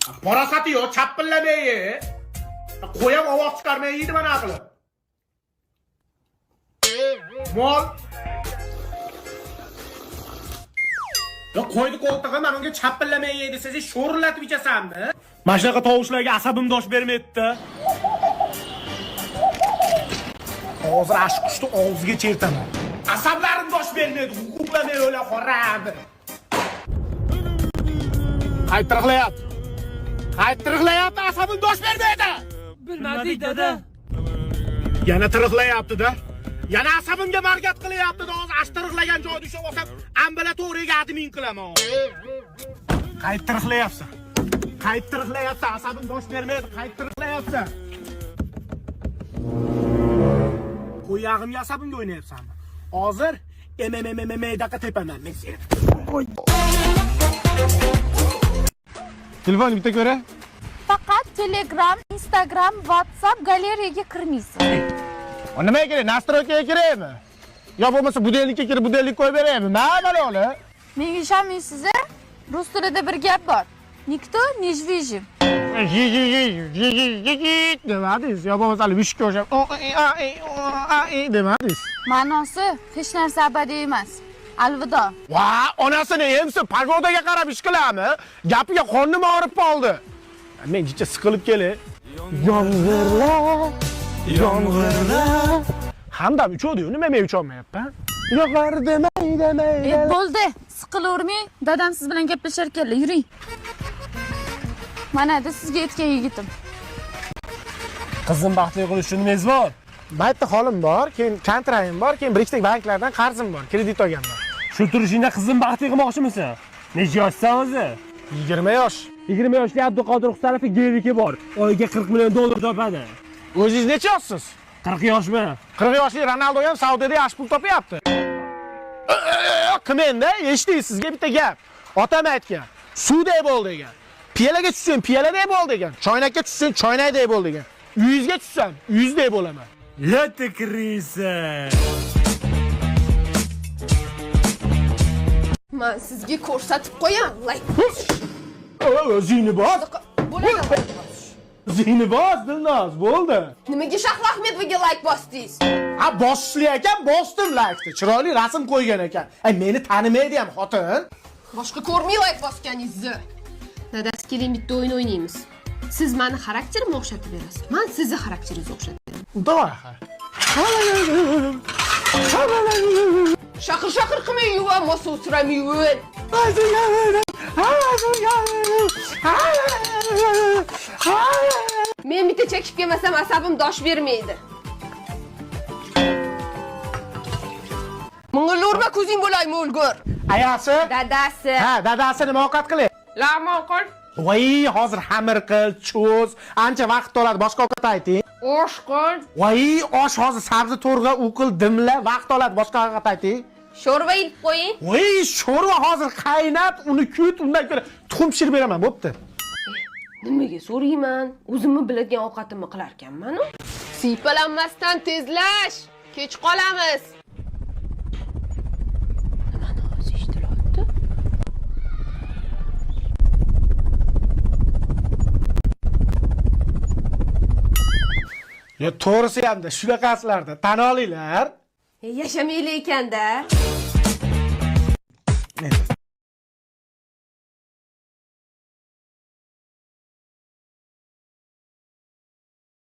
Farosati yo'q, chapillamay. Qo'yam ovoz chiqarmay yeydi mana qilib. Mol. Yo qo'ydi qo'ltig'i, mana unga chapillamay yeydi desa, sho'rillatib ichasanmi? Mana shunaqa tovushlarga asabim dosh bermaydi. Hozir ash qushni og'ziga chertaman. Asablarim dosh bermaydi, huquqlamay o'la qorabi. Qaytiriqlayapti. Qaytiriqlayapti, asabim dosh bermaydi. Bilmadik dada. Yana tiriqlayapti-da. Yana asabimga markat qilyapti-da. Hozir ash tiriqlagan joyda ushlab olsam, ambulatoriyaga admin qilaman. Qayt tiriqlayapsan. Qayt tiriqlayapsan, asabim dosh bermaydi. Qayt tiriqlayapsan. Qo'yag'imga asabimga o'ynayapsanmi? Hozir MMMMM daqa tepaman men seni. Telefonni bitta ko'ra. Faqat Telegram, Instagram, WhatsApp galereyaga kirmaysiz. Nimaga kerak? Настройка ga kerakmi? Yo bo'lmasa будильник ka kirib будильник qo'yib beraymi? Nima maloli? Menga ishonmaysiz a? Rus tilida bir gap bor. Никто не жвижим. Demadingiz? Yo bo'lmasa hali mushukka o'xshab o e a e o a e demadingiz? Ma'nosi hech narsa abadiy emas. Alvido. Va, onasini emsin, погода ga qarab ish qiladimi? Gapiga qornim og'rib qoldi. Men jicha siqilib kelay. Yomg'irlar, yomg'irlar. Hamdam uchadi-yu, nima men ucholmayapman? Yog'ar demay demay. E, bo'ldi. Siqilavermang. Dadam siz bilan gaplashar ekanlar. Yuring. Mana sizga aytgan yigitim. Qizim baxtli qilish uchun nimangiz bor? Bitta holim bor, keyin kontragim bor, keyin bir ikkita banklardan qarzim bor, kredit olganman. Shu turishingda qizim baxtli qilmoqchimisan? Necha yoshsan o'zi? 20 yosh. 20 yoshli Abduqodir Husanovga Geliki bor. Oyiga 40 million dollar topadi. O'zingiz necha yoshsiz? 40 yoshmi? 40 yoshli Ronaldo ham Saudiyada yaxshi pul topyapti. Qilmenda, eshiting sizga bitta gap. Otam aytgan, suvday bo'l degan. Piyolaga tushsang piyoladay bo'l degan. Choynakka tushsang choynakday bo'l degan. Uyingizga tushsam uyingizday bo'laman. Lati крыса. Man sizga ko'rsatib qo'yam. Like O'zingni bos. bo'ladi. O'zingni bos, Dilnoz, bo'ldi. Nimaga Shahlo Ahmedovaga like bosdingiz? Ha, bosishli ekan, bosdim laykni. Chiroyli rasm qo'ygan ekan. Ay, meni tanimaydi ham xotin. Boshqa ko'rmay like bosganingizni. Dadasi keling bitta o'yin o'ynaymiz. Siz mani xarakterimga o'xshatib berasiz. Man sizni xarakteringizga o'xshatib beraman. Давай. Shaqir shaqir qilmay yuva, mos o'tiramayver. Men bitta chekib kelmasam asabim dosh bermaydi. Ming'ilurma ko'zing bo'laymi o'lgur. Ayasi? Dadasi. Ha, dadasi nima ovqat qilay? Lag'mon qil. Voy, hozir xamir qil, cho'z, ancha vaqt oladi, boshqa ovqat ayting. Osh qil. Voy, osh hozir sabzi to'rg'a, u qil, dimla, vaqt oladi, boshqa ovqat ayting. Sho'rva ilib qo'ying. Voy, sho'rva hozir qaynat, uni kut, undan ko'ra tuxum pishirib beraman, bo'pti. Nimaga so'rayman? O'zimni biladigan ovqatimni qilar ekanman-u. Siypalanmasdan tezlash. Kech qolamiz. Nimani ovozi eshitilyapti? Yo, to'g'risi hamda shunaqasilarda tan olinglar. Yashamayli ekanda.